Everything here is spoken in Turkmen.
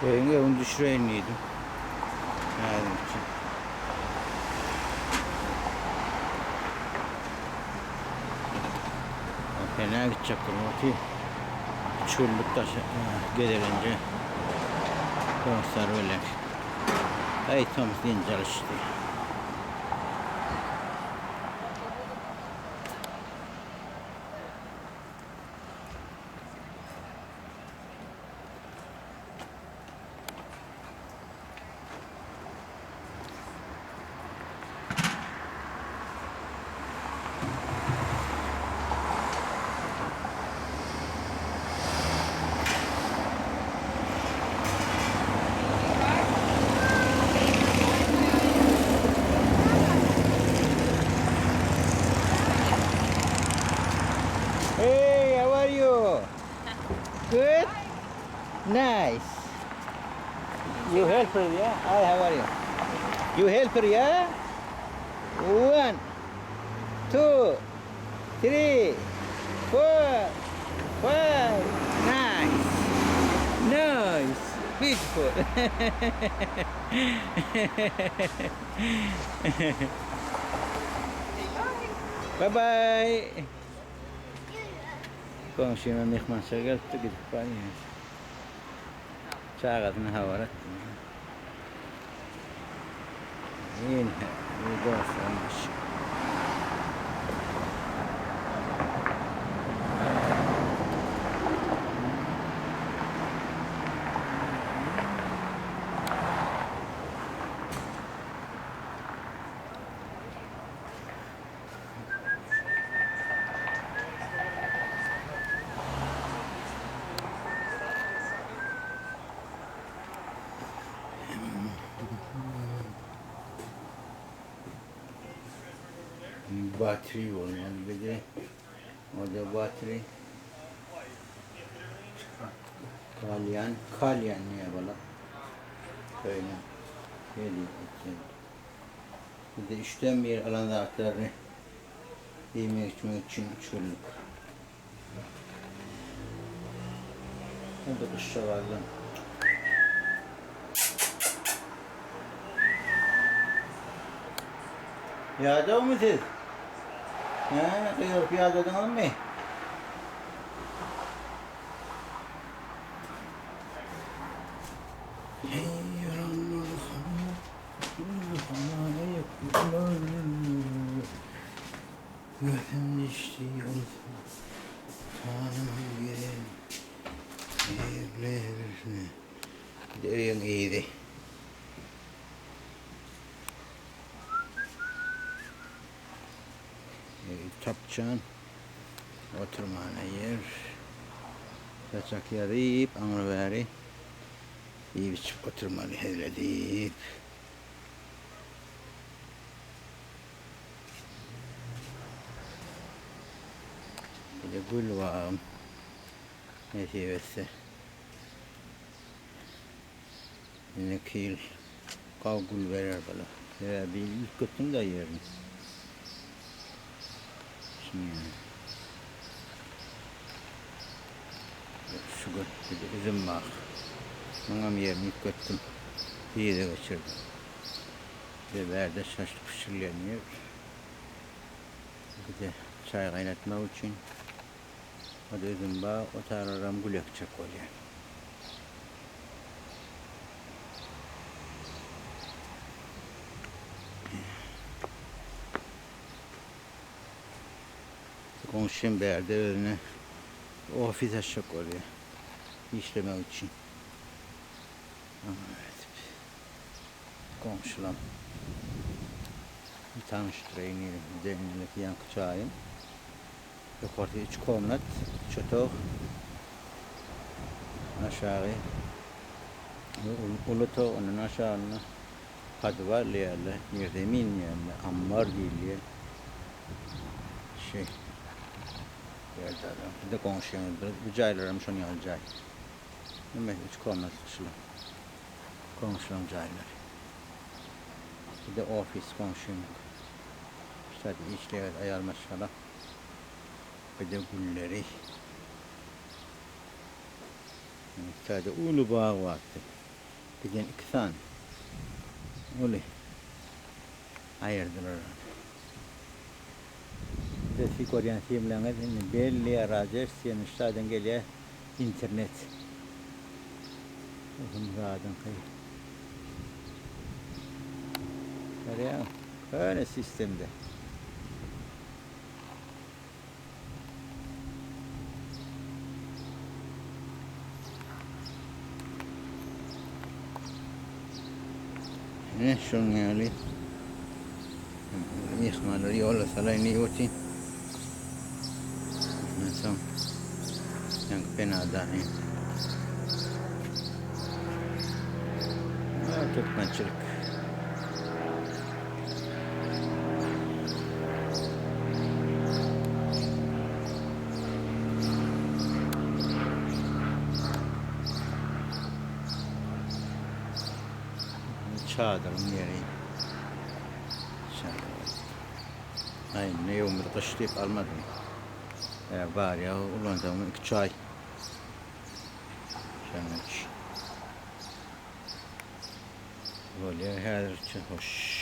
Öýüň öňüni düşüreýin diýdim. Häzirlikçe. Fena gitjek durmaty. Üç günlük daşa gezelenje dostlar bilen. Aý tomus dynç alyşdy. Hey, how are you? Good? Nice. You help her, yeah? Hi, how are you? You help her, yeah? One, two, three, four, five. Nice. Nice. Beautiful. Bye bye. Goňşyma myhmança gelipdi, gidip barýar. Çagasyna habar etdim. Ine, bu dostlaryň işi. Battery bolmaly bir de. O da battery. Kalyan, kalyan niye bala? Şöyle. Şöyle Bir de üçden bir alan zatlaryny iýmek içmek üçin üç günlük. Hadi kuşçagazdan. Ýadawmy siz? Hä, gygyryp ýadadyňyzmy? Gözüm düşdi sultanymyň gelen ýerlerine. Bir de öýüň yzy. Tapçan oturmana ýer. Saçak ýazyp aňry bäri iýip içip oturmaly hezil edip. Bir de gül bagym nesip etse. Indiki ýyl gaw gül berer bala. Sebäbi bir ýyl üýtgetdim da ýerini. Şuny Şu gün bir de üzüm bag. Muňam ýerini üýtgetdim. Yza geçirdim. Bir bärde şaşlyk bişirilýän ýer. Bir de çaý gaýnatmak üçin. O da üzüm bag, o tararam gül ekjek bolýan. Goňşym bärde özüne ofis açjak bolýar. Işlemek üçin. Goňşulam bir tanyşdyraýyn diýdim. Deňindäki ýaňky jaýym. Ýokarsy üç komnat, üç otag. Aşagy uly otag, ondan aşagynda podwal diýýärler, ýerzemin diýýärler, ammar diýilýär. Şeý. Ýerde adam. Bir de goňşyňyz, bu jaýlaram şonuň ýaly jaý. Hemmesi üç komnatly şular. Goňşulaň jaýlary. Bir de ofis goňşynyňky. Şurada işleýär aýal maşgala. Bir de gülleri. Şurada uly bag bardy. Giden iki sany uly aýyrdylar ony. Siz görýän simleňiz indi belli rajersiýany şu taýdan gelýär internet. Uzyn zadyňky. Görýäňmi? Köne sistemde. Ine şunuň ýaly myhmanlary ýola salaýyn diýip otyryn. Ondan soň ýaňky penadaky türkmençilik. Çadyryň ýeri. Çadyr. Aý, ne ýowumyz gyş diýip almadym. Ýa bar ýa ulansaň iki çaý. Şonuň üçin. Bolýar häzirçe hoş.